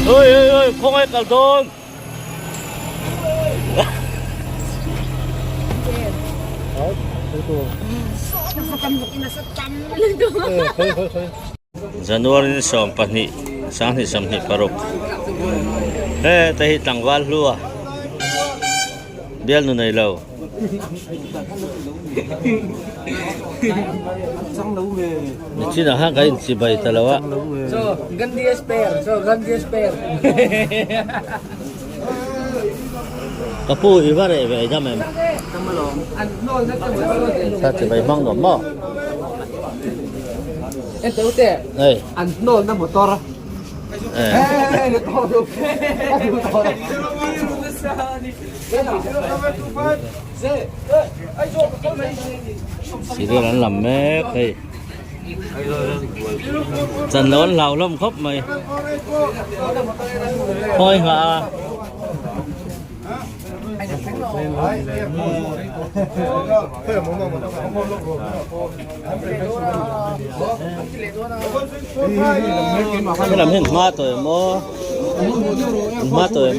Oi oi oi khawngaih kal dawn. January ni 12 2026 he te hi tlangval hlua bialnu nei lo. Nichinah khan kan inchibai ta lo a. Ka pu i va reh ve dam em? Sa chibai hmang nuam maw? Ei. Serial an lam mek hei. Chan lo an hlau hlawm khawp mai. Khawi nghah a. Helam hian hma tawh em aw hma tawh em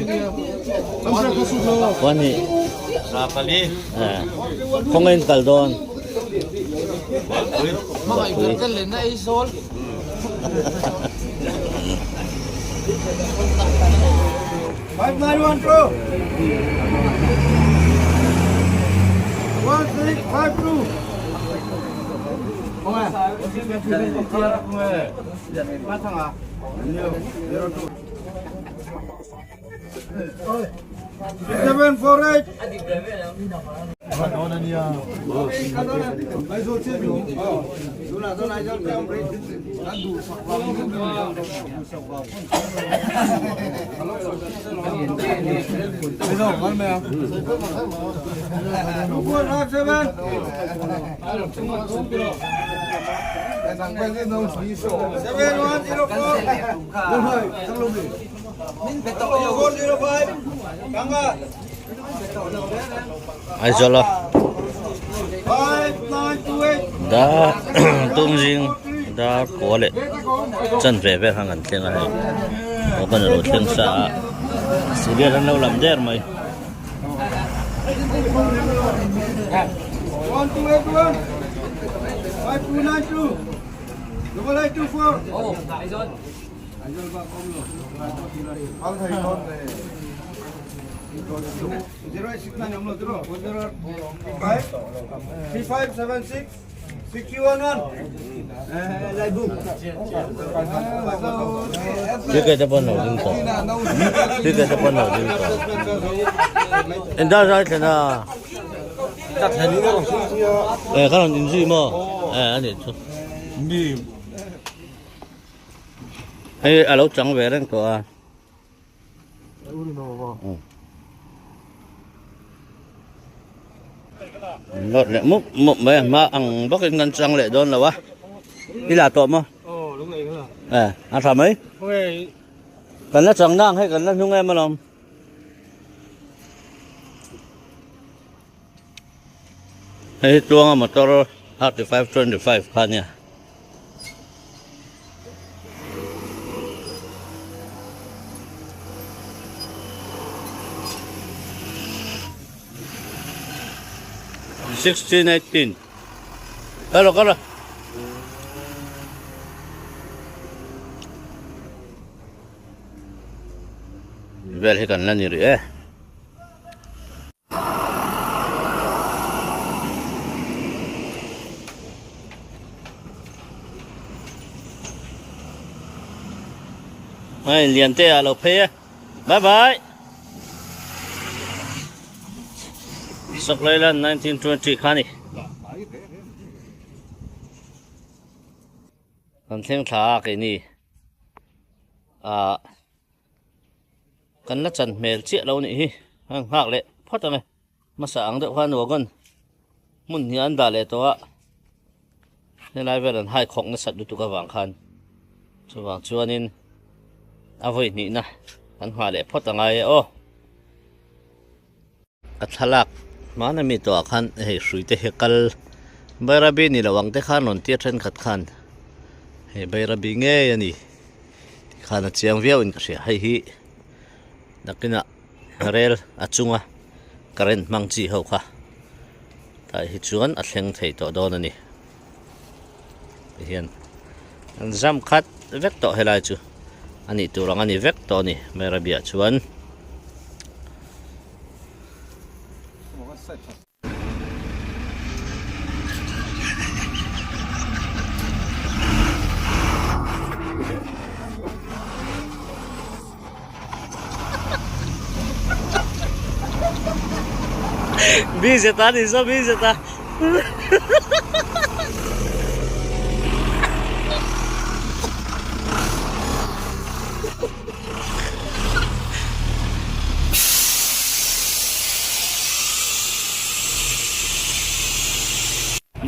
khuan hi khawngaih in kal dawn Aizawl a dar tumzing dar kua leh chanve vel khan kan thleng a hei aw kan alo thleng sa a serial an lo lam der mai. Ticket te pawh an lo ding tawh ticket te pawh an lo ding tawh engdar zai thlen a eh ka rawn inzui maw eh a nih chu hei a lo chang ve reng tawh a. Nawt leh mup mup mai a hma ang bawkin kan chang leh dawn lo a i la tawh maw? Eh, a tha mai. Kan la chang nang hei kan la hnung em alawm. Hei hi tluanga motor 3525 kha nia. 1618 Kalo kalo. Vel hi kan la ni rih e. Hei lian te a lo phei e. Bye bye. Saklailan 1920 kha ni. Kan thleng thla a keini. Ah kan la chan hmel chiah lo nih hi a nghak leh phawt ang e hmasa ang deuh khan wagon hmun hi an dah leh tawh a helai vel an hai khawk nasat lutuk avang khan chuvang chuanin a vawi hnihna kan nghah leh phawt angai e aw. Ka thlalak hmana mi tawhah khan hei hrui te hi kal Bairabi ni lo ang te khan rawn tia thenkhat khan hei Bairabi ngei a ni tih khan a chiang viau in ka hria hei hi nakinah rel a chunga current hmang chi ho kha tah hi chuan a thleng thei tawh dawn a ni tihian an zam khat vek tawh helai chu a nih tur ang a ni vek tawh a ni Bairabi ah chuan. Busy ta ni so busy ta.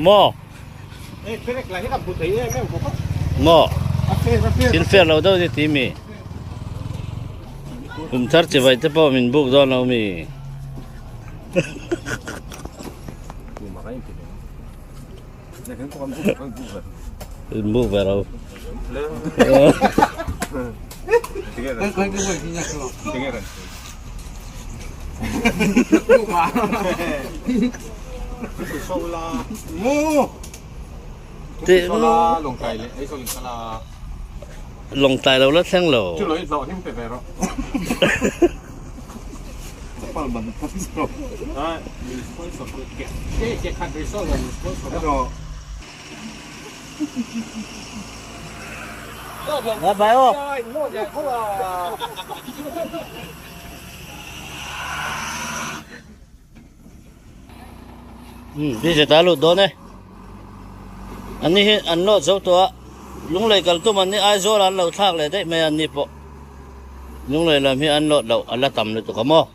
Maw? Maw? Thil fair lo deuh ni ti mi? Kum thar chi vai te pawh min buk dawn lo mi? In buk ve lo. Lawngtlai lo la thleng lo. Bye bye aw. Busy ta lut dawn e. An ni hi an lawt zo tawh a, Lunglei kal tum an ni Aizawl an lo thlak leh daih mai a an ni pawh. Lunglei lam hi an lawt loh a la tam lutuk a maw.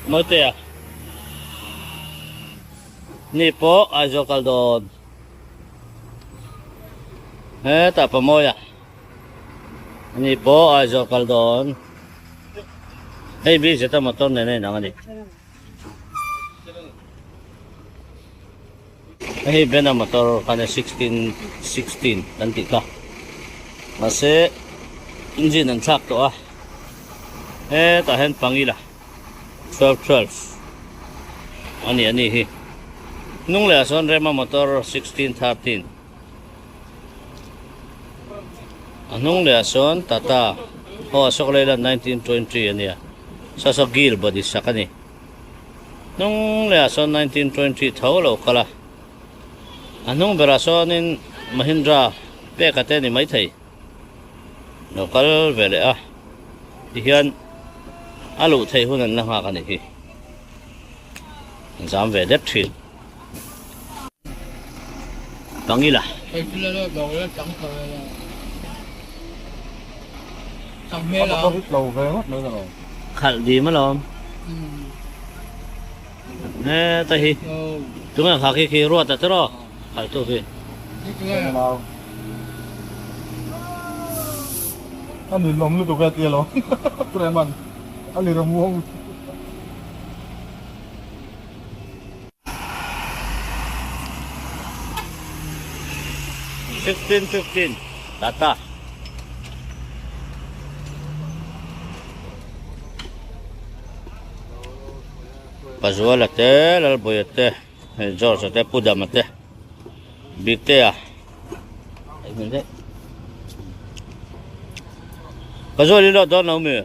Mawitea Ni pawh Aizawl kal dawn. Hetah Pamawia. Ani pawh Aizawl kal dawn. Hei bik zeta motor nen a inang a ni. Hei Bena motor khan 1616 kan tih kha. Mahse engine an thlak tawh a. Hetah hian Pangila 1212 a ni a ni hi. Hnung leh ah sawn Rema motor 1613. A hnung leh ah sawn Tata aw Ashok Leyland 1920 a nia saw saw gear body sak a ni hnung leh ah sawn 1920 tho lo kal a a hnung berah sawnin Mahindra peka te a ni maithei lo kal ve leh a tihian. A luh theih hun an la nghak a nih hi. An zam ve det thin. Pangila. Khalh dim alawm. Heta hi tunge kha khi khi ruat a tiraw khalh tu khi. A ninawm lutuk e tia lo Preman a lir a muang lutuk. 15 15 Tata. Pazuala te, Lalbuaia te, George-a te, Pu Dama te, Biktea Pazuala i lawt dawn lo mi?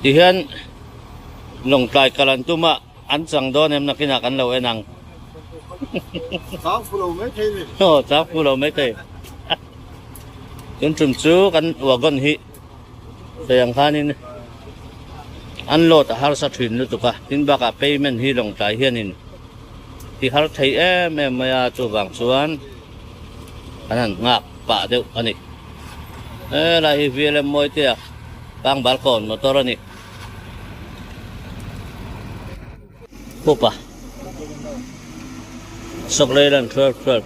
Tihian Lawngtlai kal an tum a, an chang dawn em nakinah kan lo en ang. Chang fu lo mai thei ni. Aw, chang fu lo mai thei. Tun tum chu kan wagon hi sawi ang khanin an load a harsa thin lutuk a, tin bakah payment hi Lawngtlai hianin ti har thei em em mai a, chuvang chuan kan han nghak pah deuh a ni. Helai hi VLM Mawitea Pangbal kawn motor a ni. Pupa Sawkleilan 12 12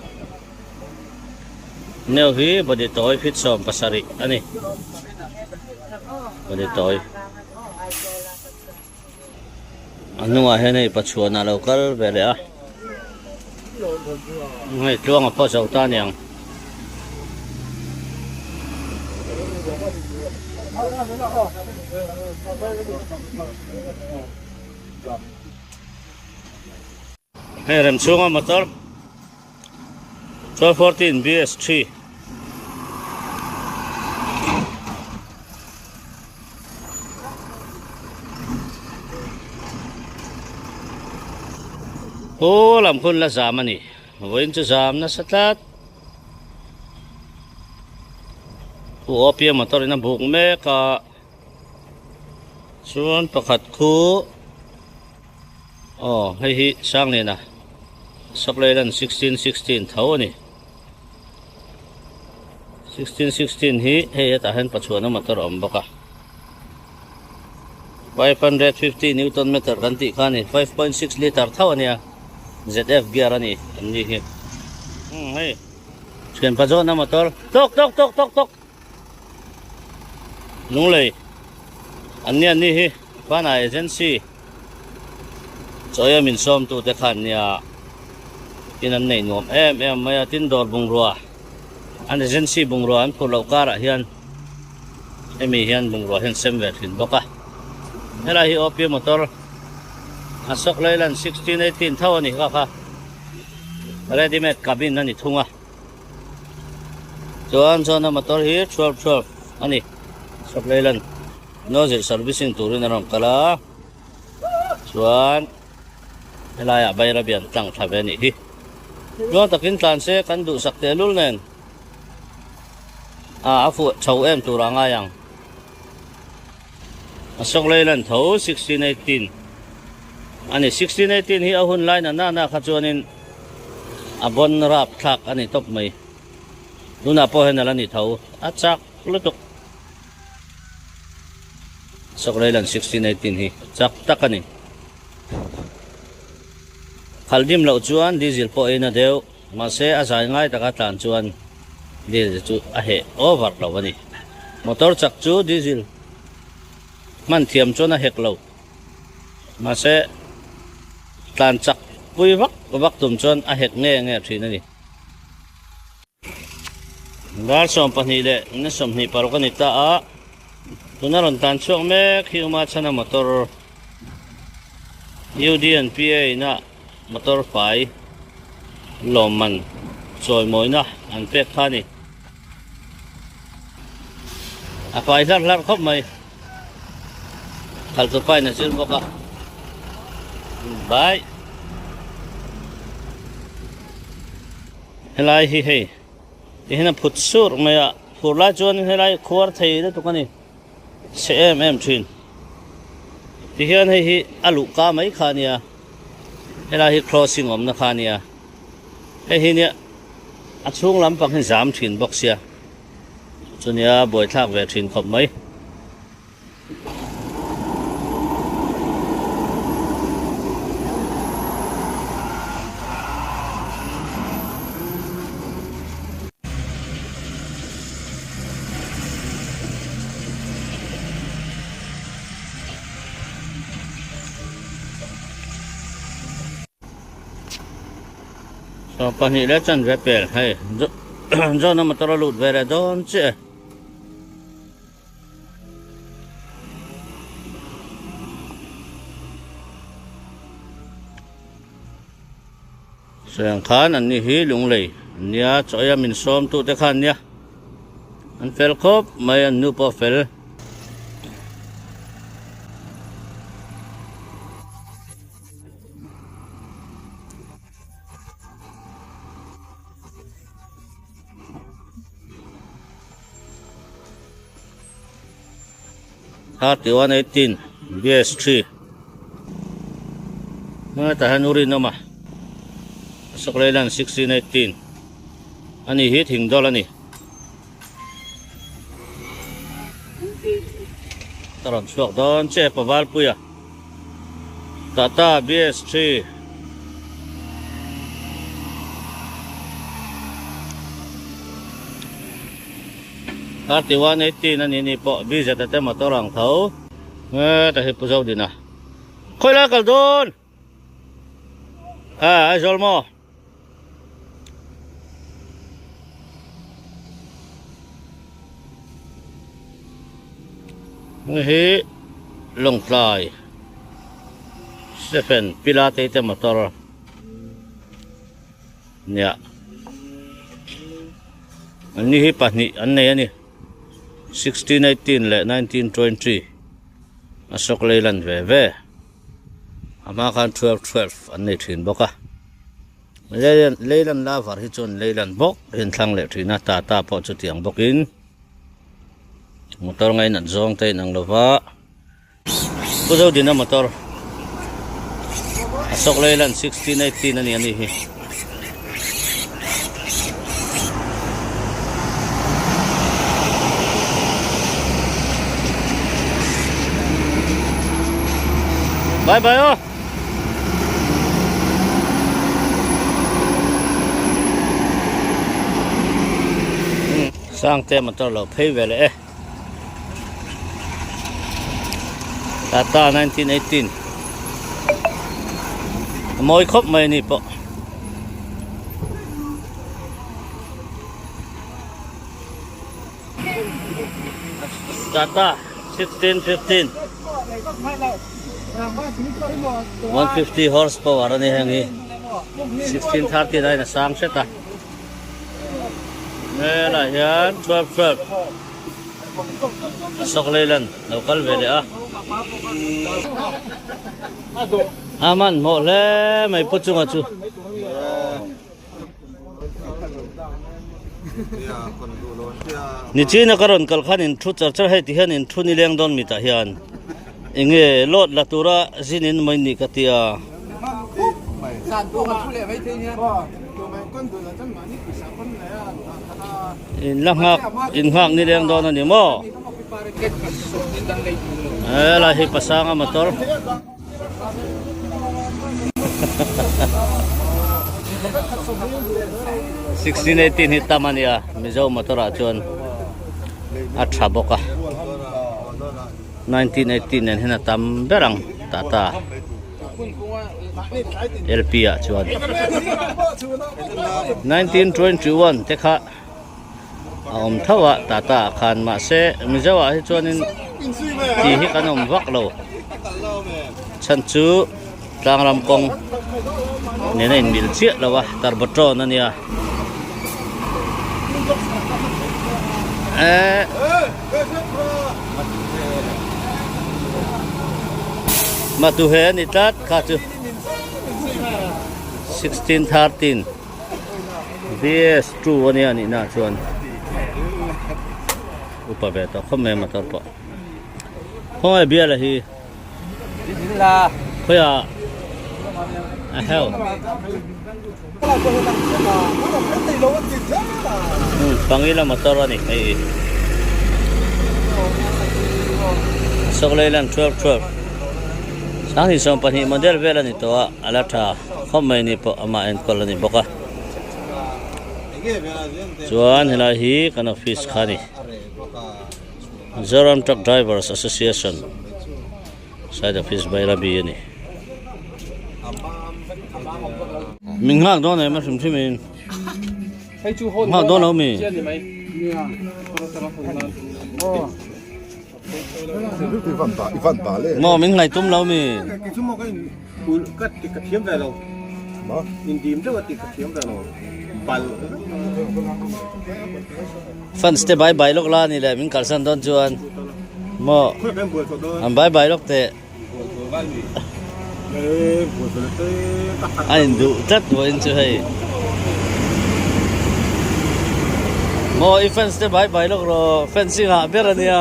Neu hi body tawi fit 17 a ni. Body tawi. A hnungah hian hei Pachuan a lo kal ve leh a. Hei tluang a pawh zo ta aniang. Hei rem chhunga motor 1214 BS3 Pu lam hun la zam a ni. Vawiin chu zam nasa tlat. Pu Opia motor in a buk mek a. Chuan pakhat khu aw hei hi Sangliana Saklailan 1616 tho a ni. 1616 hi hei hetah hian Pachuana motor a awm bawk a. 550 newton meter kan tih kha a ni 5.6 litre tho a nia ZF gear a ni an ni hi. Umm hei thianpa zawhna motor tawk tawk tawk tawk tawk. Lunglei an nia ni hi Fana Agency chawia min sawm tu te khan nia in an nei nuam em em mai a tin dawr bungrua an agency bungrua an phur loh karah hian hemi hian bungrua hian sem ve thin bawk a helai hi OP motor Ashok Leyland 1618 tho a ni kha kha ready made cabin a ni thung a. Chuan chuan a motor hi 12 12 a ni Sawkleilan nozzle servicing turin a rawn kal a chuan helaiah Bairabi an tlang thla ve a nih hi tluang takin tlan se kan duhsak tehlul nen a a fuh chho em tur a ngai ang a Sawkleilan tho 16 18 a ni 16 18 hi a hun lai na na kha chuanin. A bawn rap thlak a ni tawp mai. Tunah pawh hian a la ni tho. A chak lutuk. Sawkleilan 1618 hi chak tak a ni. Khalh dim loh chuan diesel pawh ei na deuh. Mahse a zai ngai taka tlan chuan diesel chu a heh over lo a ni. Motor chak chu diesel hman thiam chuan a hek lo. Mahse, tlan chak pui vak vak tum chuan a hek nge nge thin a ni. Dar 12 leh ni 26 a ni ta a, tuna rawn tlan chhuak mek hi Uma chhana motor UDNPA ina motor fai lawmman chawimawina an pek kha a ni. A fai hlarh hlarh khawp mai. Khalh chu pain a zir bawk a. Bai. Helai hi hei. Tihian a phut sur mai a, phur lai chuan helai khuar thei lutuk a ni, chhe em em thin. Tihian hei hi a luhka mai kha a nia, helai hi crossing awmna kha a nia, hei hi nia a chhung lampang hi zam thin bawk sia, chunia buaithlak ve thin khawp mai. 2 leh chanve pel hei John a motor a lut ve leh dawn chiah e. Sawiang khan an ni hi lunglei an nia chaw eia min sawm tu te khan nia an fel khawp mai an nu pawh a fel. 31 18 BS3 hetah hian urin awm a Ashok Leyland 16 18 ani hi thing dawl ani ka rawn chhuak dawn che Pavalpuia Tata BS3 31 18 a ni ni pawh BZ a te motor ang tho heta hi Pu Zodina khawi lai kal dawn a Aizawl maw Hei hi Lawngtlai Stephen Pilatei te motor nia an ni hi pahnih an nei a ni 1618 leh 1920 Ashok Leyland ve ve a hma khan 1212 an nei thin bawk a. Leyland lover hi chuan Leyland bawk hi an thlang leh thin a, Tata pawh chutiang bawkin motor ngainat zawng te inang lova Pu Zodina motor Ashok Leyland 1618 a ni a nih hi. Bye bye aw. Sangte motor lo phei ve leh e Tata 1918 a mawi khawp mai a ni pawh. Tata 1615 150 horsepower a ni heng hi 1639 a sang hret a helai hian 12 12 Ashok Leyland lo kal ve leh a a hmanhmawh hle mai pu chunga chu. Nichina ka rawn kal khan in thu char char hei ti hian in thu ni leng dawn mitah hian enge load la tura zin in mai ni ka tia. In la nghak in nghak ni leng dawn a ni maw? Helai hi pasanga motor. 1618 hi tam a nia Mizo motor ah chuan a tha bawk a 1918 nen hian a tam ber ang Tata LP ah chuan 1921 te kha a awm tho a Tata ah khan mahse Mizo ah hi chuanin tih hi kan awm vak lo chhan chu tlangram kawng nena inmil chiah lo a tarbatrawn a nia eh matuhe a ni tlat kha chu 1613. BS two ania nih na chuan upa ve tawh khawp mai motor pawh khawngaih biala hi khawiah a hel pangila motor a ni hei Sawklei 12 12 sanghnih 12 model vel a ni tawh a a la tha khawp mai ni pawh amah enkawl a ni bawk a chuan helai hi kan office kha a ni Zoram Truck Drivers Association side office Bairabi a ni min nghak dawn em a hrim hrim in nghak dawn lo mi. Maw min ngaih tum lo mi? Fans te bye bye lawk la ni le min kalsan dawn chuan maw an bye bye lawk teh. A induh tlat vawiin chu hei. Maw i fans te bai bai lawk rawh fans i ngah ber ania.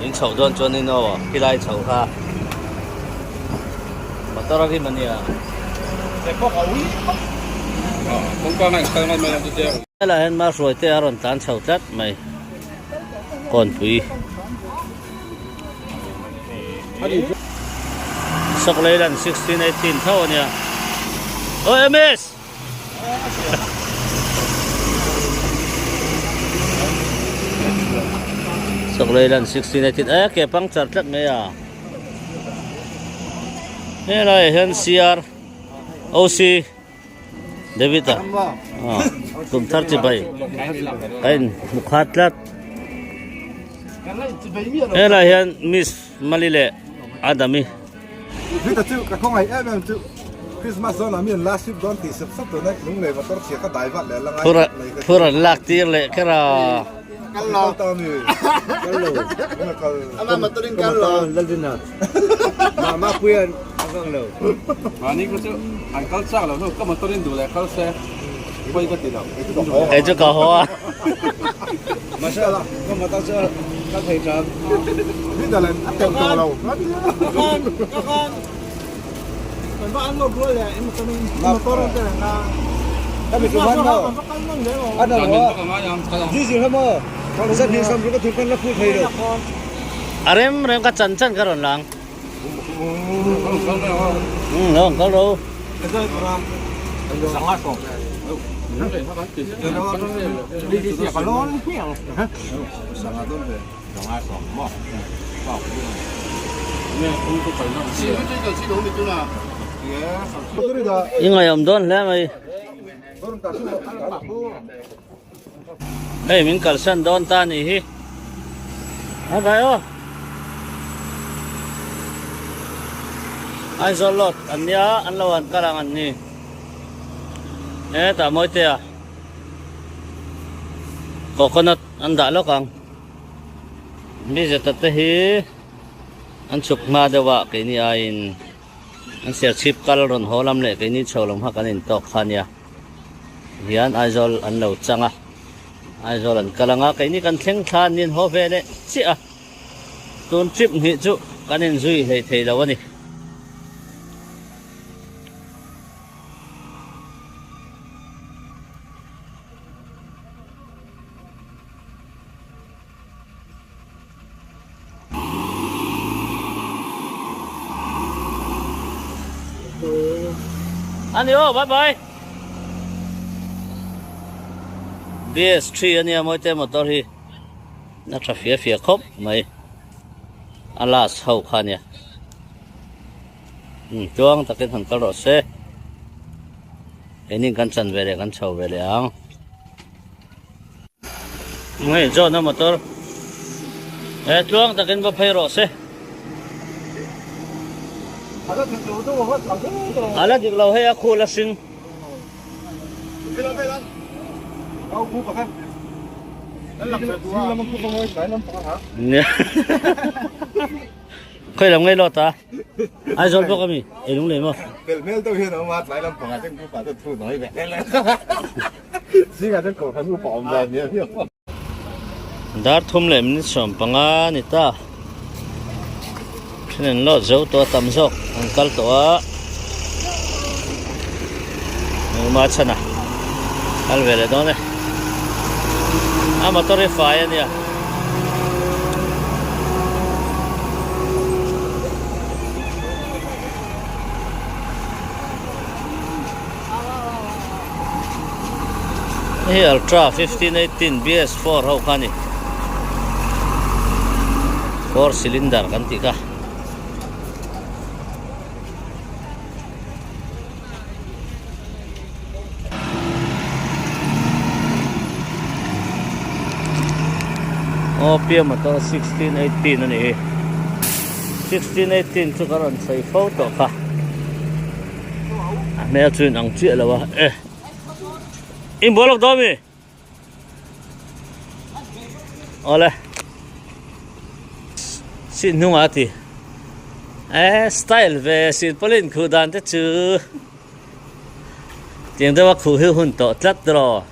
In chhoh dawn chuan in aw khilai chho kha motor a rim ania. Helai hian Mahruai te a rawn tlan chho tlat mai kawnpui Sawklei lan 1618 tho ania Oi MS Sawklei lan 1618 e ke puncture tlat mai a Helai hian CR OC David a kum thar chi bai a in hmu khat tlat helai hian miss mali leh adami Vita chu ka khawngaih em em chu Christmas zawnah mi an last trip dawn tih sep sep tuna lunglei motor chhia ka dai vat leh la ngai tlat mai ka phur an lak tir leh kher a kal lo ta mi kal lo kal ama motorin kal lo Laldina ma puian avang lo Mahni khu chu an kal chak lo hnu ka motor in duh leh kal se pawi ka ti lo. Kei chu ka haw a. Mahse ka motor chu ka thei tan. Netherland a tel tawh lo. Ka khan kan va unload rual leh i motor in motor an tel ang a. Ka mi tum han maw? An lo a. Diesel kha maw? Zan hnih sam ruk a thum kan la phur thei lo. A rem rem ka chan chan ka rawn lang. Umm lo kal ro. I ngaihawm dawn hle mai. Hei min kalsan dawn ta nih hi. A vai aw. Aizawl lot an nia an lo han kal ang an ni. E tah mawi te a. Coconut an dah lawk ang. Mi zeta te hi an chhuk hma deuh a keini aiin an serchhip kal rawn haw lam leh keini chho lam kha kan intawk kha ania. Hian Aizawl an lo chang a, Aizawl an kal ang a, keini kan thleng thla an in haw ve leh chiah a, tun trip hnih chu kan inzui hlei thei lo a ni. Ani aw bye bye BS3 ania mawite motor hi a tha fia fia khawp mai a last ho kha ania tluang takin han kal rawh se keini kan chan ve leh kan chho ve leh ang. Hei John a motor he tluang takin va phei rawh se. A la dik lo hei a khul a hring. Khawi lam ngei lawt a? Aizawl bawk ami? Ei lung lei maw? Fel hmel deuh hian a awm a, tlai lampangah chuan group ah chuan thu nawi ve hle Zingah chuan kohhran upa awm dan nia nia. Dar thum leh minute 15 a ni ta. Then an lawt zo tawh a tam zawk an kal tawh a. Engmah a chhan a kal ve leh dawn e. A motor hi fai a nia. Hei Ultra 1518 BS4 ho kha a ni. 4 cylinder kan tih kha. Aw pia motor 1618 a ni hi. 1618 chu ka rawn sawi fo tawh kha. A hmel chu in ang chiah lo a e. Inbual lawk dawn mi? Awle. Seat hnungah a ti. Eh style ve seat pawlin khuh dan te chu tiang deuha khuh hi hun tawh tlat rawh.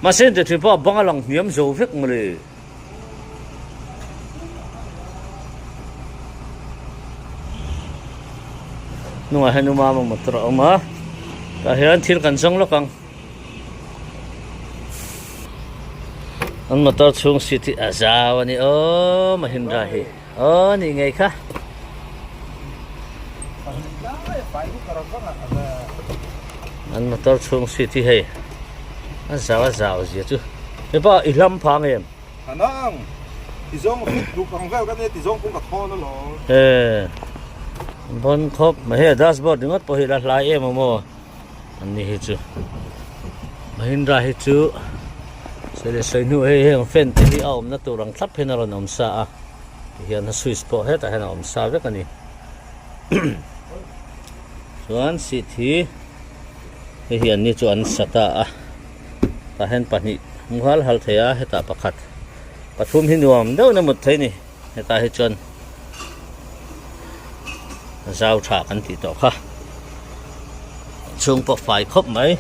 Mahse inti thin pawh a bang a lang hniam zo vek mawle. Hnungah hian uma motor a awm a tah hian thil kan zawng lawk ang. An motor chhung seat hi a zau a ni aw Mahindra hi aw ni ngei kha. An motor chhung seat hi hei a zau a zau zia chu hepa i hlam phang em? Anang ti zawng fit ruk ang vel ka nia ti zawng pawh ka thawn alawm. E bon khawp mai hei dashboard ringawt pawh hi la hlai em a maw. An ni hi chu Mahindra hi chu sawi leh sawi hnu hei heng fan te hi a awmna tur ang thlap hian a rawn awm sa a tihian a switch pawh hetah hian a awm sa vek a ni chuan seat hi hei hi an ni chu an sa ta a tah hian pahnih mual hal thei a hetah pakhat pathum hi nuam deuhin a mut thei a ni hetah hi chuan. Zau tha kan tih tawh kha chhung pawh fai khawp mai.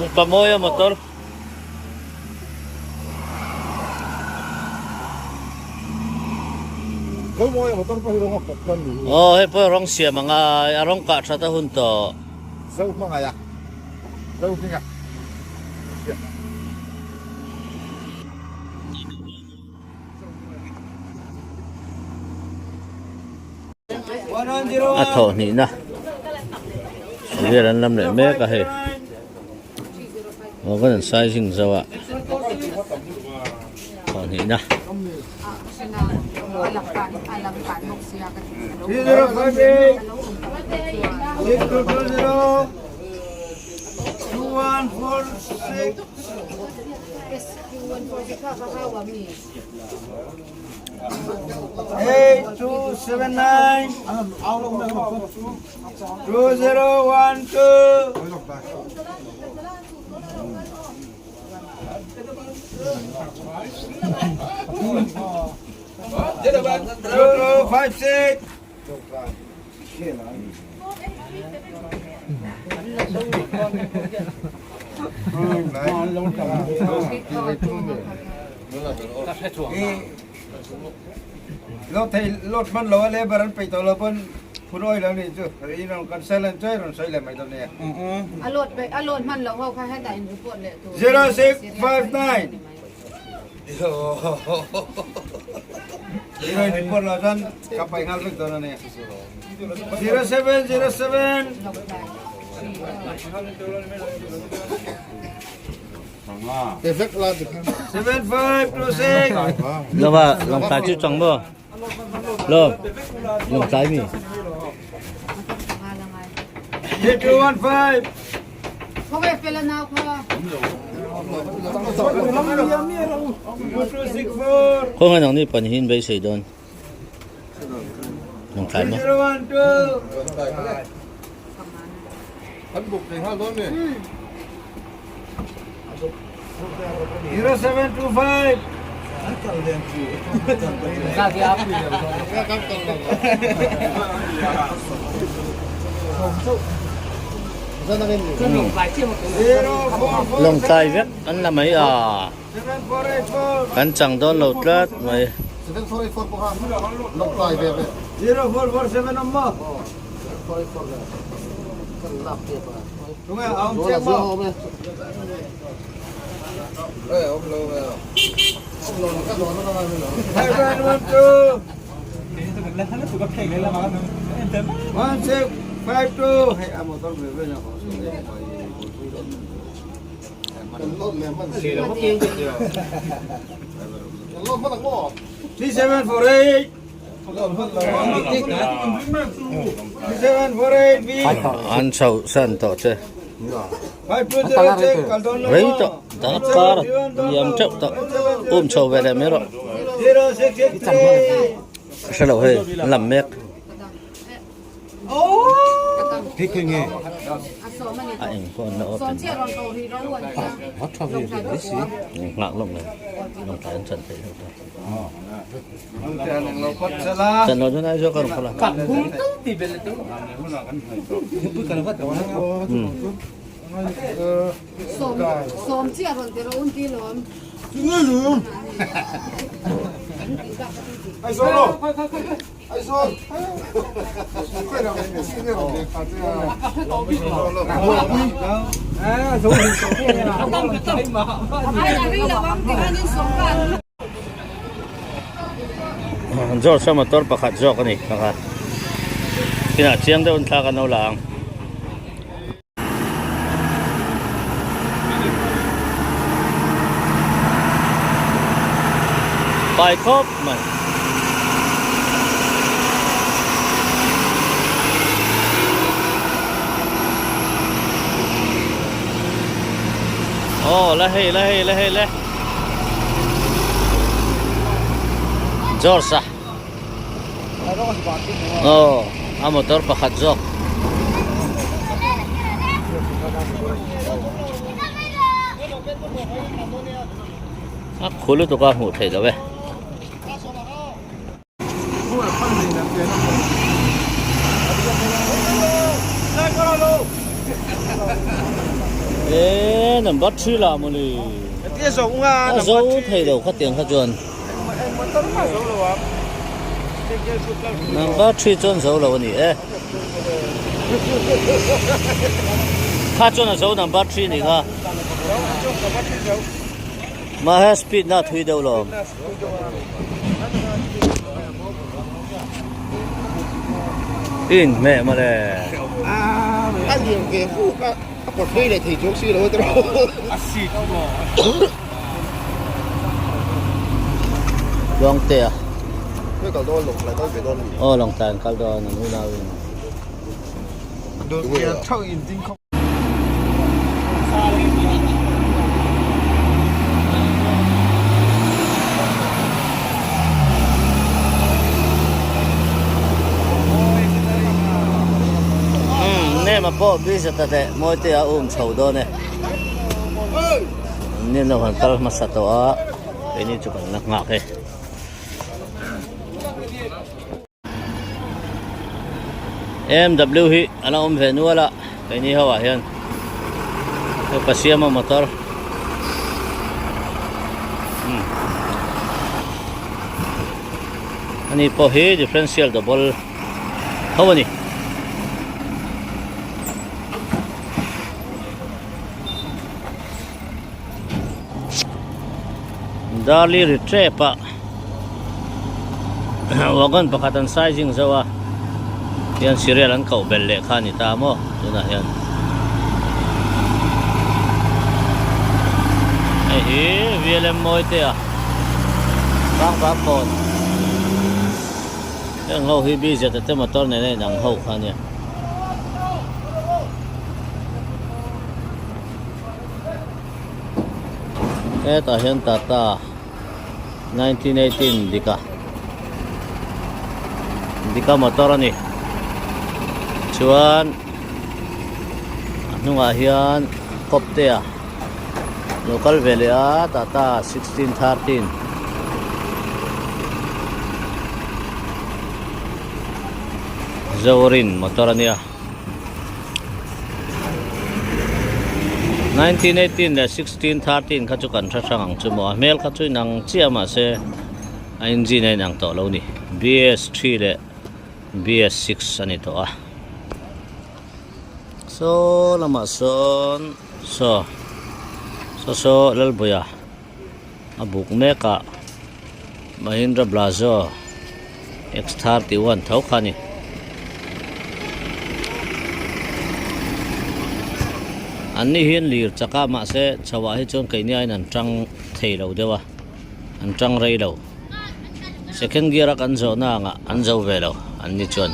Mupa mawi a motor. Aw hei pawh rawng siam a ngai a rawng kah that a hun tawh. Zo hmangaih a. Zo hminga. A thawh hnihna vel an lam leh mek a hei aw kan an sizing zo a thawh hnihna. Lova Lawngtlai chu chang maw? Lo Lawngtlai mi. Khawngaih nang ni pan hin beisei dawn. Lawngtlai maw? 0725. Lawngtlai vek an la mai a, kan chang dawn lo tlat mai. An chho san tawh che. Rei tawh dar kar a liam teuh tawh um chho ve leh mai rawh. Ka hre lo hei an lam mek. A eng pawh an la open nghak lawk lo lawngtlai an chan theih hlauh ta. Chan lo chuan Aizawl ka rawn kal a. George a motor pakhat zawk a ni pakhat inah chiang deuh in thla kan lo la ang. Pai khawp mai. Aw la hei la hei la hei le. George a. Aw a motor pakhat zawk. A khu lutuk a hmuh theih loh e. E number 3 la mawni. A zo thei lo kha tiang kha chuan. Number 3 chuan zo lo ani e. Kha chuan a zo number 3 ni kha. Mahse speed na thui deuh lo. In hmeh mawle. A liam ve fuk a, a pawt phei leh thei chuang si lo a tiraw. A seat maw. Luangtea. Khawi kal dawn lawngtlai kal ve dawn a ni. Aw lawngtlai an kal dawn an unau in. Nema pawh busy ta teh mawi te a um chho dawn e ni lo han kal hmasa tawh a keini chu kan la nghak e. MW hi a la awm ve nual a keini ho ah hian hei pa siama motor umm ani pawh hi differential double tho a ni. Darli ri tep a wagon pakhat an sizing zo a hian serial an koh belh leh kha a ni ta maw tunah hian hei hi VLM mawi te a bangba kawn heng ho hi BZ te motor nen a inang ho kha a nia. Hetah hian Tata 1918 Dika Dika motor a ni chuan a hnungah hian kawp te a. Lo kal ve leh a Tata 1613. Zorin motor a nia. 1918 leh 1613 kha chu kan hre hrang ang chu maw a hmel kha chu inang chiah mahse a engine a inang tawh lo ni. BS3 leh BS6 a ni tawh a. Saw lamah sawn saw saw saw Lalbuia a buk mek a Mahindra Blazo X31 tho kha a ni. An ni hian lir chak a mahse chho ah hi chuan keini aiin an tang thei lo deuh a an tang rei lo. Second gear a kan zawh na angah an zo ve lo an ni chuan.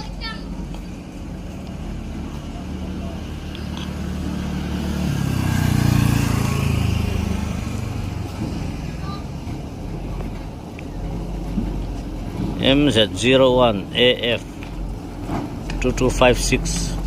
MZ01 AF 2256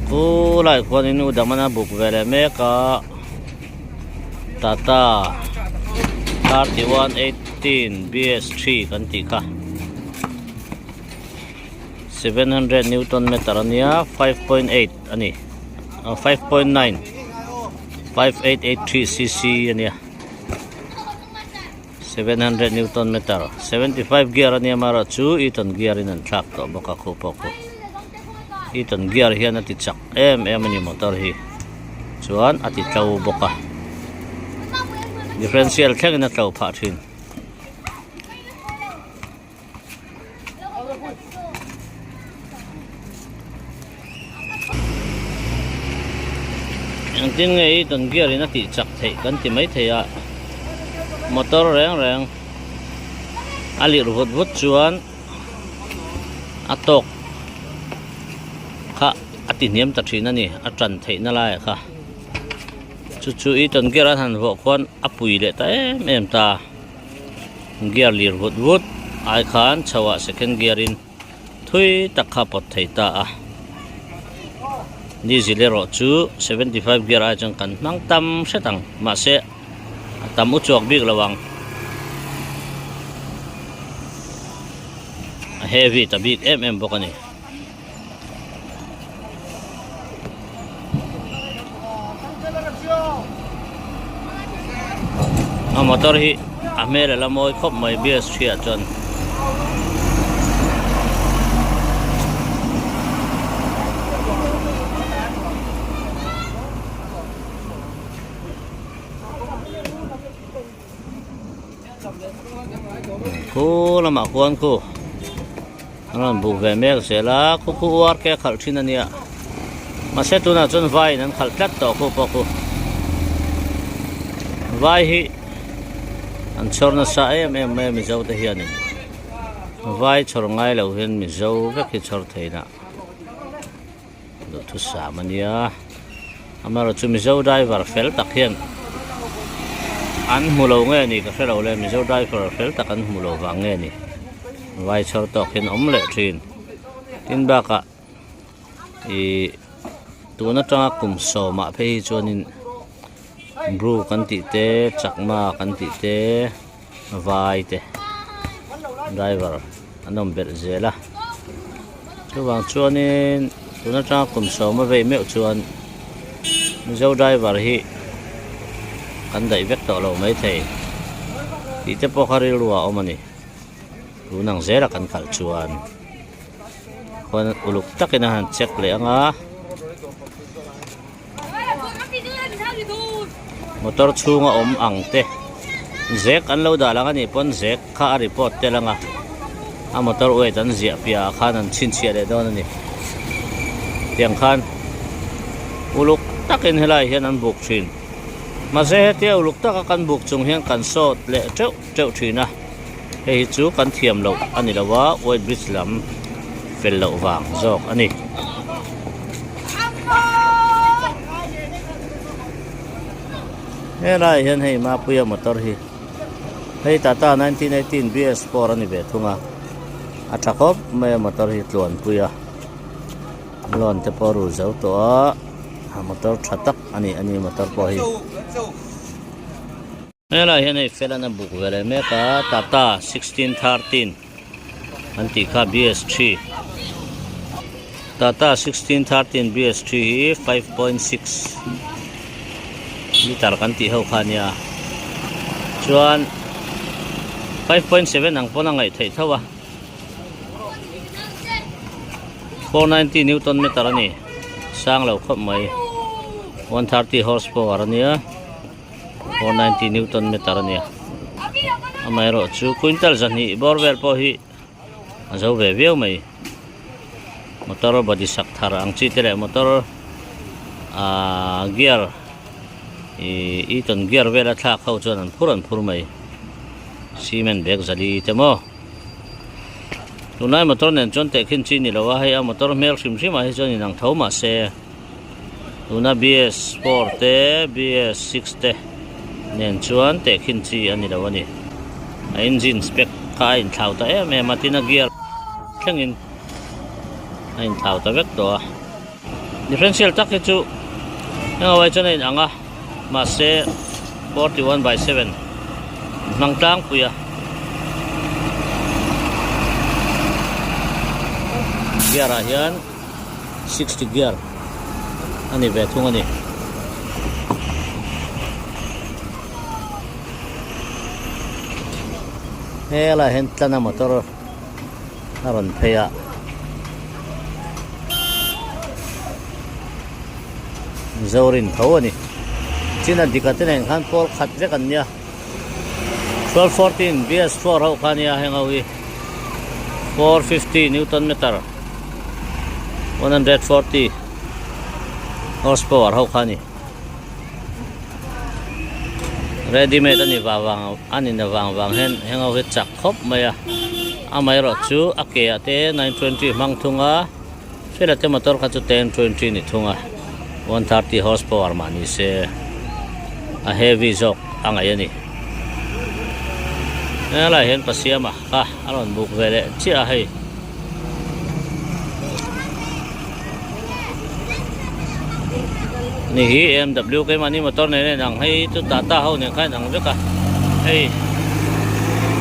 Khu lai khuanin u damana buk ve leh mek a Tata 3118 BS3 kan tih kha. 700 newton meter a nia 5.8 a ni 5.9 5883 cc a nia 700 newton meter 75 gear a nia mara chu eaton gear in an thlak tawh bawk a khu pawh khu eaton gear hian a ti chak em em a ni motor hi chuan a ti tlo bawk a differential thlengin a tlo phah thin. Engtin nge i tawn gear in a tih chak theih kan ti mai thei a motor reng reng a lirh vut vut chuan a tawk kha a ti hniam ta thin a ni a tan theih na lai ah kha chu chu i tawn gear an han vuah khuan a pui leh ta em em ta. Gear lir vut vut ai khan chho ah second gear in thui tak kha pawt thei ta a diesel erawh chu 75 gear ai chuan kan hmang tam hret ang mahse a tam u chuak bik lo ang a heavy ta bik em em bawk a ni. A motor hi a hmel a la mawi khawp mai bias hriat chuan. Khu lamah khuan khu an rawn buk ve mek zel a khu khu uar ke a khalh thin a nia mahse tunah chuan vaiin an khalh tlat tawh khu pawh khu vai hi an chhawr nasa em em mai a mizo te hianin vai chhawr ngai lo hian mizo vek hi chhawr theihna Duhthusam a nia amaherawh chu Mizo driver fel tak hian an hmu lo nge ni ka hre lo le Mizo driver fel tak an hmu lo vang nge ni vai chhawr tawk hian awm leh thin tin bakah ih tun atanga kum sawmah phei hi chuanin bru kan tih te chakma kan tih te vai te driver an awm belh zel a chuvang chuanin tun atanga kum sawma vei meuh chuan mizo driver hi kan daih vek tawh lo maithei tih te pawh kha rilru ah a awm a ni tun ang zela kan kal chuan khuan uluk takin a han check leh ang a. Motor chhunga awm ang te zek an lo dah lang anih pawn zek kha a report tel ang a a motor weight an ziah piah ah khan an chhinchhiah leh dawn a ni tiang khan uluk takin helai hian an buk thin mahse hetia uluk taka kan buk chung hian kan sawt leh teuh teuh thin a hei hi chu kan thiam loh a ni lo a weight bridge lam fel loh vang zawk a ni. Helaiah hian hei Mapuia motor hi hei Tata 1918 BS4 a ni ve thung a, a tha khawp mai a motor hi tluanpui a, loan te pawh a rul zo tawh a, a motor tha tak a ni a ni motor pawh hi. Helaiah hian hei Felana buk ve leh mek a Tata 1613 an tih kha BS3 Tata 1613 BS3 hi 5.6 liter kan tih ho kha ania chuan 5.7 ang pawn a ngaih theih tho a 490 newton meter a ni sang lo khawp mai 130 horsepower a nia. 490 newton meter a nia amaherawh chu quintal zahnih bawr vel pawh hi a zo ve viau mai motor body sak thar ang chi te leh motor ahh gear ihh eaton gear vel a thlak ho chuan an phur an phur mai cement bag zali te maw tunlai motor nen chuan tehkhin chi ni lo a hei a motor hmel hrim hrim ah hi chuan inang tho mahse. Tuna BS 4 te BS 6 te nen chuan tehkhin chi a ni lo a ni. A engine spec kha a inthlau ta em em a tin a gear thlengin a inthlau ta vek tawh a. Differential tak hi chu engawai chuan a inang a mahse 41 by 7 hmang tlangpui a. Gear ah hian. 60 gear a ni ve thung a ni. Helaiah hian tlana motor a rawn phei a. Zorin tho a ni. China dika te nen khan pawl khat vek an nia. 1214 BS4 ho kha nia heng ho hi 450 newton meter 140 horsepower ho kha ni ready made ani vang vang ani na vang vang hian heng ho hi chak khawp mai a amaherawh chu a ke ah te 920 hmang thung a fela te motor kha chu 1020 ni thung a 130 horsepower mah ni se a heavy zawk a ngaih a ni helaiah hian pa siama kha a rawn buk ve leh chiah a hei. Ni hi BMW keimahni motor nen a inang hei chu Tata ho nen khan a inang vek a hei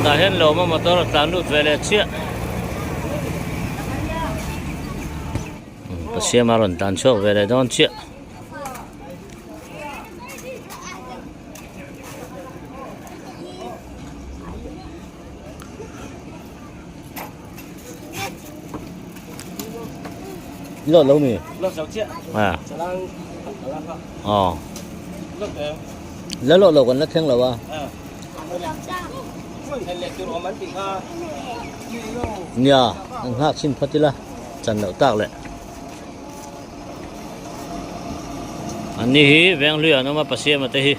tah hian lawma motor a tlan lut ve leh chiah ka siam a rawn tlan chhuak ve leh dawn chiah. Lawt lo mi? Lawt zo chiah. À. Chalang chalang kha. Ờ. Lawt em. La lawt lo kan la thleng lo a. À. Hei leh tur awm an tih kha. Nia, an nghak chhin phawt ila chan loh tak leh. An ni hi Venghlui an awm a Pasiama te hi.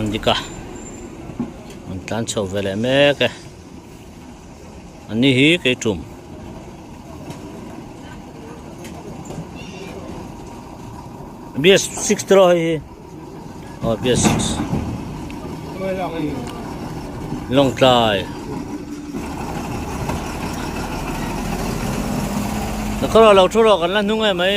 An dik a an tlan chho ve leh mek e. An ni hi kei tum. BS6 tiraw hei hi aw BS6 Lawngtlai Na kawr lo thu rawh kan la hnung em mai.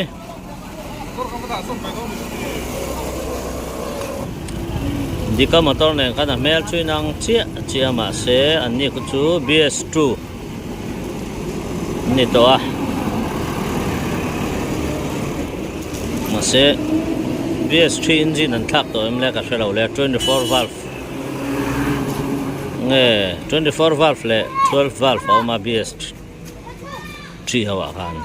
Dika motor nen khan a hmel chu inang chiah chiah a mahse an ni khu chu BS2 an ni tawh a mahse BS3 engine an thlak tawh em le ka hre lo le 24 valve nge 24 valve leh 12 valve a awm a BS3 ho ah khan.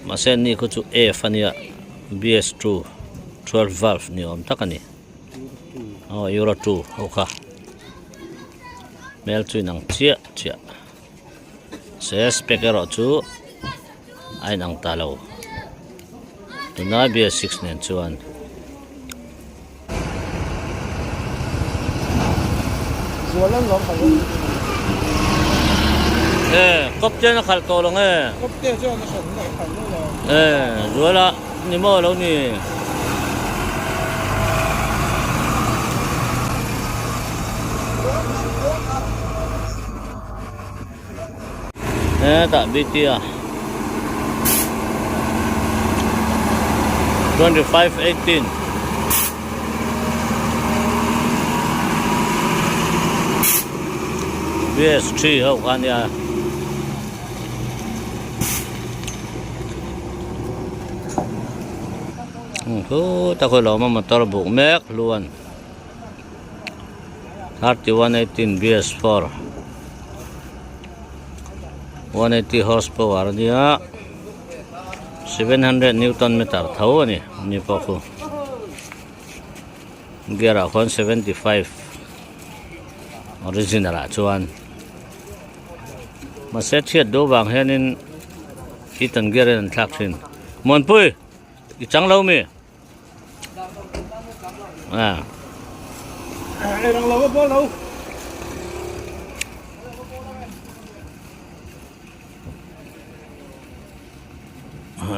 Mahse ni khu chu F a nia BS 2 12 valve ni awm tak a ni aw Euro 2 ho kha hmel chu inang chiah chiah. Se spec erawh chu a inang ta lo tuna BS6 nen chuan. E kawp te an khalh tawh lo nge? Kawp te chuan a hran a khalh lo lo. E zuala ni maw lo ni. Hetah BT a 25 18 BS3 ho kha nia. Khutah khawi lo awm a motor buk mek hluan. 31 18 BS4 180 horsepower a nia 700 newton meter tho a ni ni pawh khu gear ah khuan 75 original ah chuan mahse chhiat duh vang hianin eaton gear in an thlak thin Muanpui i chang lo mi. À.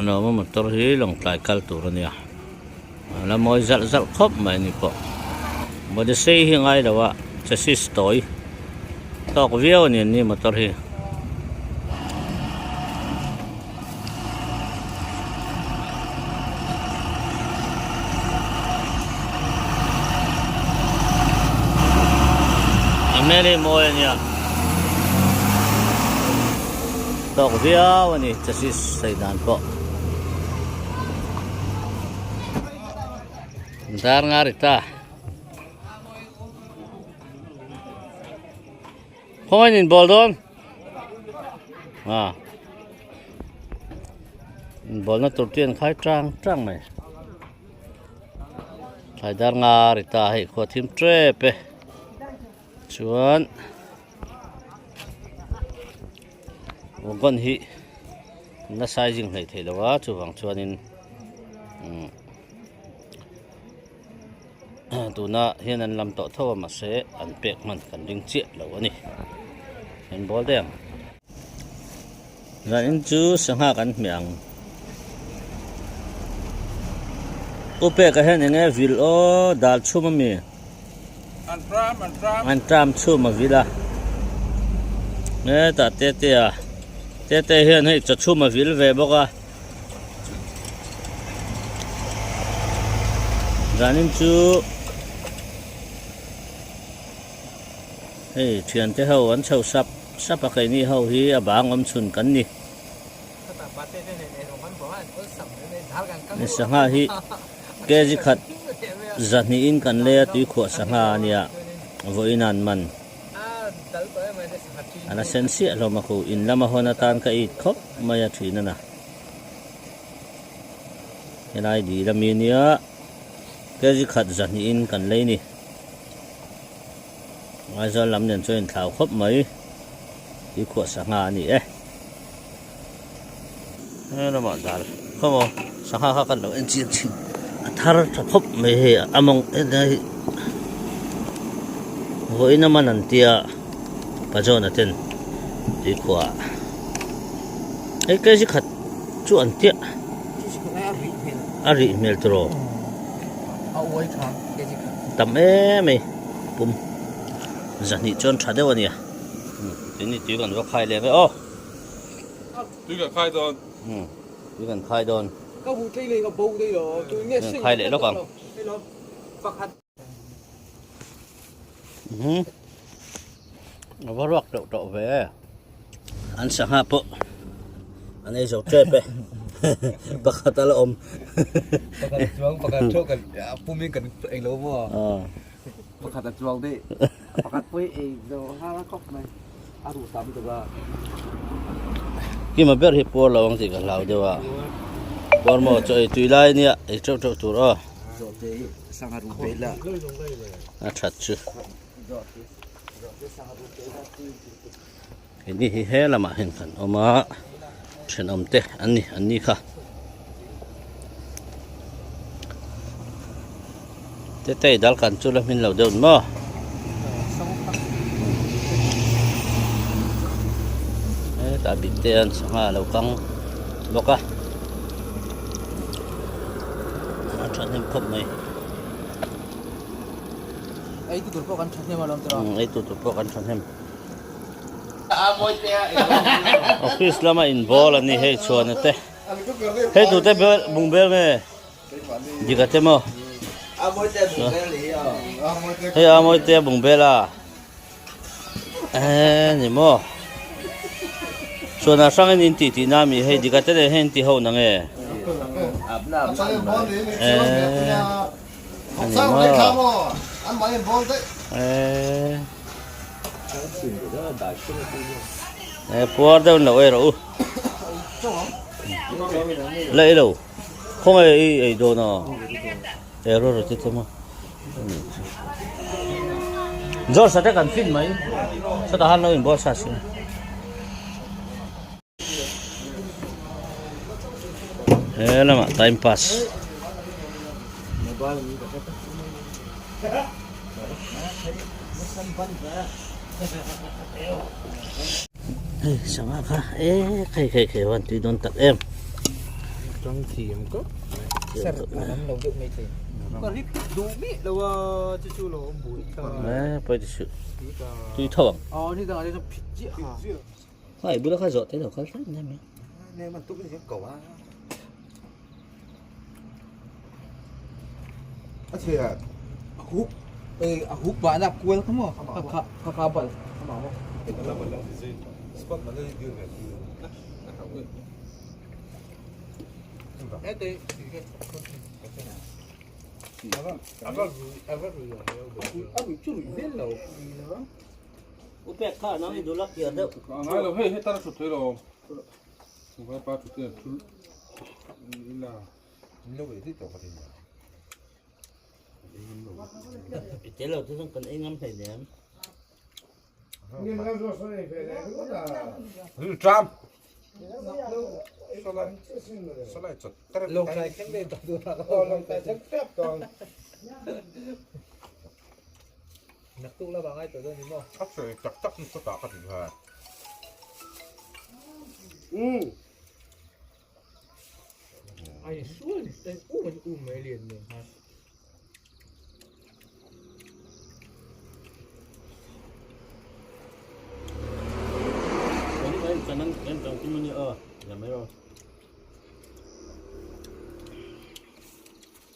Ano maw motor hi lawngtlai kal tur a nia a la mawi zalh zalh khawp mai a ni pawh body sei hi a ngai lo a chassis tawi tawk viau a ni an ni motor hi. A hmel hi mawi a nia tawk viau a ni chassis sawi dan pawh dar nga ri ta. Khawngaih in bawl dawn a in bawl na tur te an khai tang tang mai thlai dar nga ri ta hei khua thim tep e chuan wagon hi la sizing hleih theih lo a chuvang chuanin umm. Tuna hian an lam tawh tho a mahse an pek hman kan ring chiah lo a ni. An bawl daih ang. Zanin chu sangha kan hmeh ang. U peka hian eng nge vil aw dal chhum a mi? An tram an tram. An tram chhum a vil a. Hetah Tetea Tetea hian hei chaw chhum a vil ve bawk a. Zanin chu hei thiante ho an chho sap sap a keini ho hi a bang awm chhun kan ni sangha hi kg khat zahnih in kan lei a tuikhuah sangha a nia vawiin an man. A la sen chiah hlawm a khu in lama hawn atan ka it khawp mai a thin a na. Helai dil ami ania kg khat zahnih in kan lei ni. Aizawl lam nen chuan inthlau khawp mai tui khuah sangha a ni e. He lamah dal khawp aw sangha kha kan lo en chiang thin a thar tha khawp mai hei a mawng helai hi vawiin a man an tia pazawna ten tuikhuah ah hei kg khat chu an tia a rih hmel tiraw tam em mai pum zahnih chuan tha deuh a nia tui tui kan va khai leh vek aw. Tui kan khai dawn. Umm tui kan khai dawn. Ka bu tlei lei ka bo dei lo. Tui nge sing. Khai leh lawk ang. Pakhat. Umm a va ruak teuh tawh ve. An sangha pawh an ei zo tep e. Pakhat a la awm. Pakhat chuang pakhat thawk kan pum in kan ei lo maw. Pakhat a chuang daih. Pakhat pawh i ei zo har a khawp mai. A ruh tam tuk a. Kima ber hi puar lo ang tih ka hlau deuh a. Puar maw chaw ei tui lai ania ei teuh teuh tur aw. Zawhte hi sangha ruh peih la. A that chu. Zawhte sangha ruh peih la. Keini hi he lamah hian kan awm a, thenawm te an ni an ni kha. Tetei dal kan chu la hmin lo deuh maw? Hetah bikte an sangha a lo kang bawk a, a thahnem khawp mai. Ei tu tur pawh kan thahnem alawm tiraw? Ei tu tur pawh kan thahnem. Office lama inbawl an ni hei chhuana te. Hei tute bungbel nge? Dika te maw? Hei a mawi te bungbel a. Eh ni maw? Chhuana hrang in in ti tih na mi hei dika te leh hei in ti ho na nge? Eh ani maw? Eh Eh puar deuh in lo ei rawh u. La ei lo. Khaw nge i ei dawn a? E rawh rawh te maw. George a te kan fin mai. Sawtah han lo inbual sa si. He lamah time pass. Hei sangha kha e khai khai khai van tui dawn tak em. Tang thiam ka. Ser a lam lo deuh mai thei. Ka rip duh mi lo a chu chu lo awm bui kha. Eh pawh ti suh. Tui tho ang. Aw ni dang ah chuan phit chiah kha. Khai bula kha zawh te lo kal tlat mai. Ne man tuk ni hian ko a. A chhia. A huk eh a huk bah na kual kha maw kha kha kha kha bal. Spot man le dil ve. U pek kha nang i dul a kiar deuh. Ngai lo hei hetara thut thei lo. Vai pa thut te thul ila. Lo ve ti to ka tin. I tel lo te chuan kan ei ngam hlei nem. Tram. Salai chot. Long trai thleng dei tawh tur a. Long trai thleng tep tawh. Naktuk la vang ai tawh dawn ni maw? A sawi tak tak ni chawtah ka ti kha. Ai sual ni um an um mai lian nen khan. Kan kan kan kan kan kim ani a ya mai ro.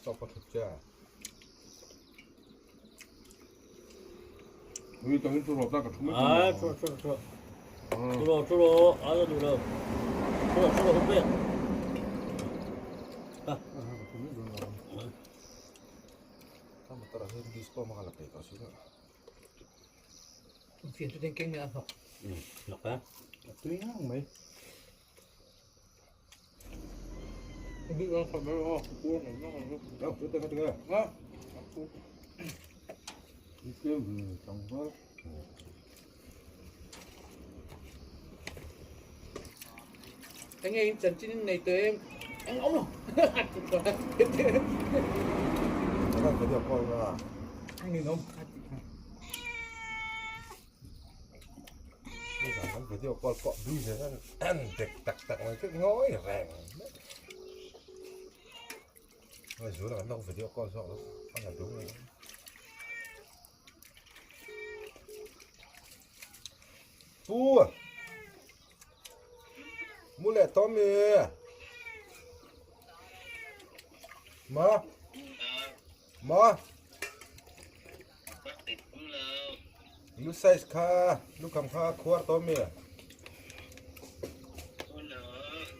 Chawk ka thut che. Ui tawhin chu rawt a ka thu mai Ai thu thu thu. Thu ro thu ro a la duh lo. Thu ro thu ro huk pek. Ka motor ah hian disco hmang a la peih tawh si lo. Fian chu keng mai a hnawk. Hnawk a. A tui ngang mai. Enge in chanchin in nei tawh em? Eng awm lo. Eng in awm. Video call pawh busy an dek tak tak mai chu ngawi reng mai zul an lo video call zawk lo a la dum mai pu mu leh Tommy ma ma Lu size kha lu kham kha khuar tawh mi?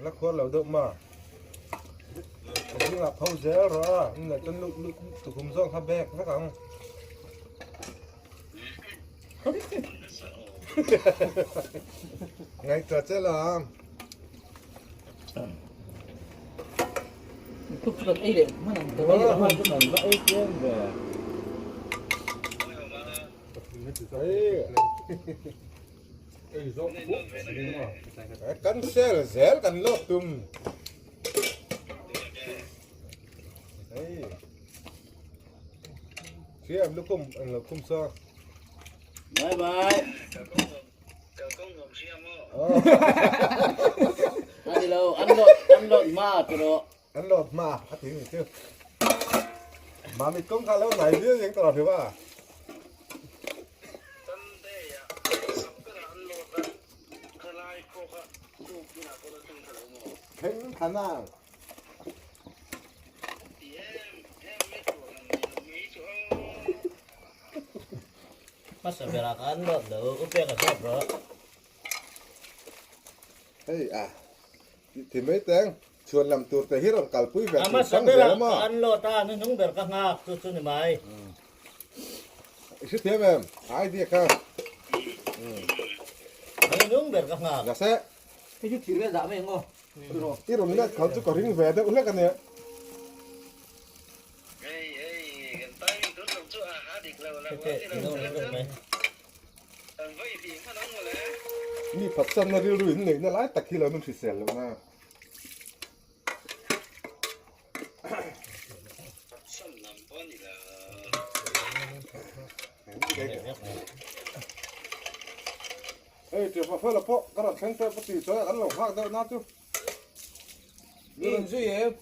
La khuar lo deuh ma. Ka zingah pho zel rawh a, in leh chuan lu lu tukhum zawng kha bek vek ang. Ngaihtuah che la. Thup chu kan ei leh hman ang kan ei leh hman kan va ei tlem ve. Ei zawk puk Kan sel zel kan lawk tum. Hei. Hria em lukhum eng lo khum sa. Bye bye. Ani lo an lot an lot ma tiro. An lot ma a ti ni chu. Mami kong kha lo nai viau yang tawh hriwa. Theng thana. Hmasa berah ka an lot lo u pek a zawt rawh. Hei a ti mai teng chhuan lam tur te hi rawn kalpui ve A tur hmasa chang berah zel ka maw. an lot a hnuhnung ber ka nghak chu chu ni mai. I hre thiam em idea kha. Hnuhnung ber ka nghak. Za se. Hei chu thir vel dah mai ang aw. I rawn let khalh chu ka ring ve deuh hlek a nia. Mi phatsanna rilru in neihna lai tak hi lo nun hrisel loh na. Hei ṭiapa fela pawh ka rawn thleng tep a tih chuan an lo nghak deuh na chu. In zui em?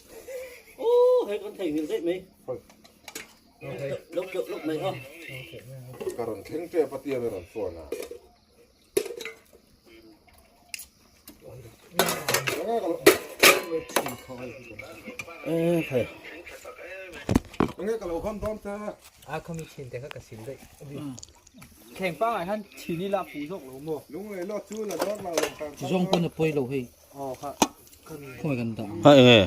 Ooh hei kan theihnghilh daih mai. Luk luk luk mai aw. Ka rawn thleng tep a tia na rawn phone a. Ê thầy. Nghe ka lo kham dawn ta. A khami thin te kha ka sil daih. Kheng pa ngai han thin i la fu zawk lo maw? Lunglei lawt chu la dawn lo lang tang. Zawng pawn a pawi lo hei. Aw kha. Khawngaih kan dah ang. Ha enge?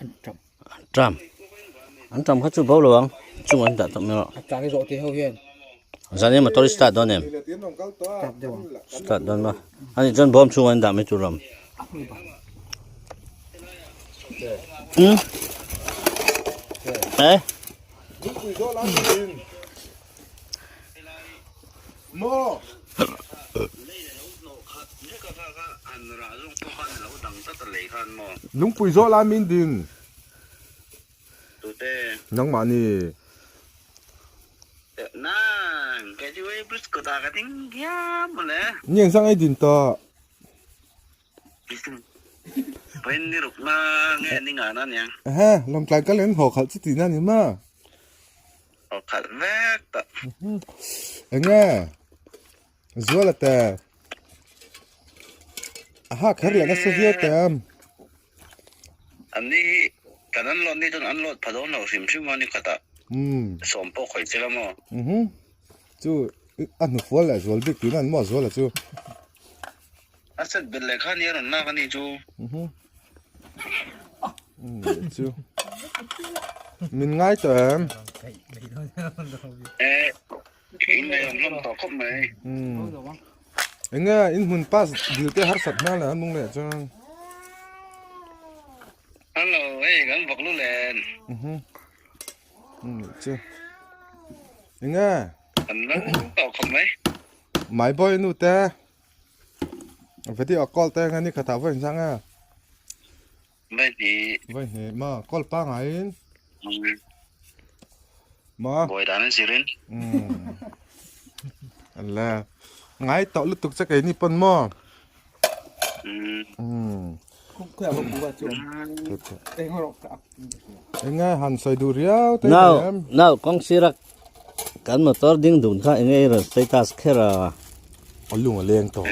An ṭam. An ṭam. An ṭam kha chu bo lo ang. Chung an dah tawh mai rawh. A ṭang i zawh te ho hian. Zan emaw tourist start dawn em? Start deuh ang. Start dawn ma. Ani chuan bawm chhung an dah mai tur ram. Hmm. Eh? Maw? Lungpui zawh lai min din. Nangmahni. Ni engzah nge i din tawh? Ehe, lawmtlai kal in haw khalh chu tihna a ni ma. Enge? Zuala te. Aha kher leh nasa viau te am. Anni hi kan unload ni chuan unload pha dawn lo hrim hrim a ni khatah sawm pawh khawih che la maw? Chu a hnufual leh zual bik tihna an maw Zuala chu? A set belh leh kha nia rawn lak a ni chu. Chu. Min ngai tawh em? Eh, in nei awm hlawm tawh khawp mai. Enge in hmun pass dil te harsat hmel leh an nung leh chuan. Hello, hei kan vak lu len. Chu. Enge? Kan la tawh khawp mai. My boy nu te. Video call te nga ni khatah vawi inzang e. Vawi hnih. Vawi hnih ma call pangai in. Ma. Buai dan an zir in. Ala. Ngai tawh lutuk che kei ni pawn maw. Enge han sawi duh riau te Nau nau kawng sira kan motor ding dun kha enge i rawn status kher a. A lung a leng tawh.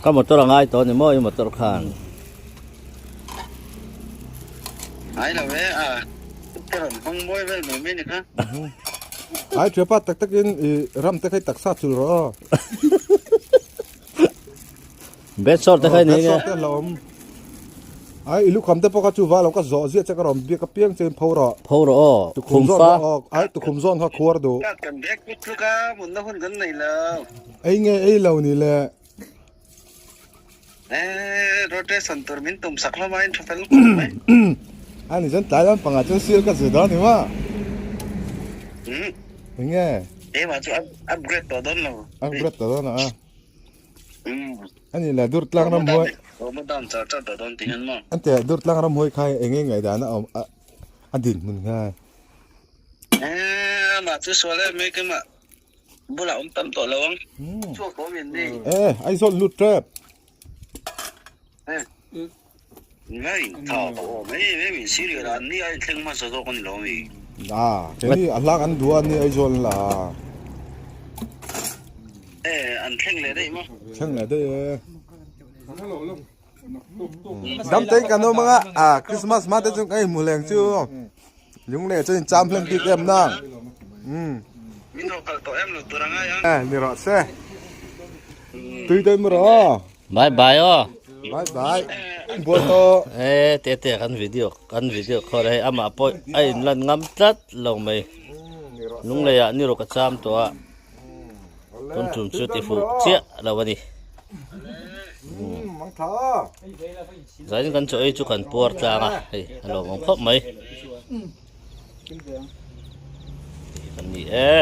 Ka motor a ngai tawh a ni maw i motor khan. Ngai lo e a ka rawn hmang mawi vel mai mai ni kha. Ai thiapa tak takin i ram te kha i taksa chul rawh aw. Bed sore te kha i nei nge. Bed sore te hlauh awm. Ai i lukham te pawh kha chu va lo ka zawh ziah che ka rawn biak apiang che in pho rawh. Pho rawh aw. Tukhum zawn kha aw ai tukhum zawn kha khuar duh. Kat kan bag put tluk a munna hun kan nei lo. Ei nge ei lo ni le. Eh rotation tur min tum sak hlawm a in tha fel khawp mai. A ni chuan tlai lampangah chuan sir ka zir dawn ni maw? Eng nge? Keimah chu upgrade tawh dawn lo. Upgrade tawh dawn a. Ani la dur tlang ram huai. Ramadan char char ta dawn ti hian maw? An tia dur tlang ram huai khai eng nge ngaihdan a awm a a dinhmun khai. Eh amah chu sual em mai keimah bulah awm tam tawh lo ang. Chhuak awm in ni. Eh Aizawl lut tep. Eh ngai tha ka awm mai mai min serial an ni a thleng hmasa zawk ani lo mi. A keini a hlak an duh a ni Aizawl la. Eh an thleng leh daih maw? Thleng leh daih e. Dam te kan awm anga a Christmas hma te chu ka inhmu leng chu lung leh chuan in cham hlem bik em nang. Um. Min rawh kal tawh em lo tur angai ang. Eh ni rawh se. Tui dawn maw rawh. Bye bye aw. Bye bye. Bual tawh. Eh te te kan video kan video khawr hei amah pawh a in lan ngam tlat lo mai. Lungleiah ni rawh ka cham tawh a. Tun tum chu ti fuh chiah lo a ni. Zain kan chaw ei chu kan puar tlang a, hei a lawmawm khawp mai. Kan ni e.